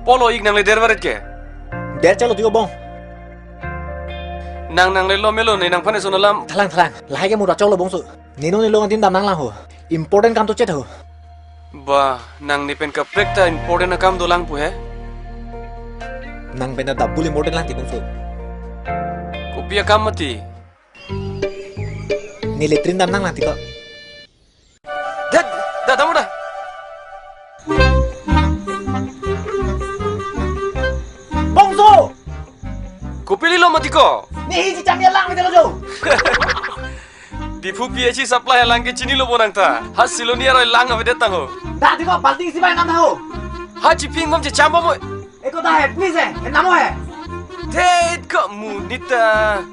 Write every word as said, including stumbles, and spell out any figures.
Polo ik nangle der varet ke. Der chalo tiko bong. Nang nangle lo melo ne nangphan eson alam. Thalang thalang. Lahai ke mura cholo bongso. Nino nilo ngantin dam nanglang ho. Important kam to chet ho. Ba, nang ne pen kaprek ta important akam dolang pu he. Nang pen ta double important lang ti bongso. Kopi akam mati. Ne latrine dam nanglang tiko. Dad, dad, damo da. Bongso! Kopili lo mati ko? Ne hi ji cham ya lang mete lo jo. Diphu P H E supply alang ke chinilo bonang ta. Ha Siloni aroi lang avedet tang ho. Da tiko balti isi bai nam ho. Ha chiping bom je cham bom. Eko da he, please he, he namo he. Tet ko monit ta.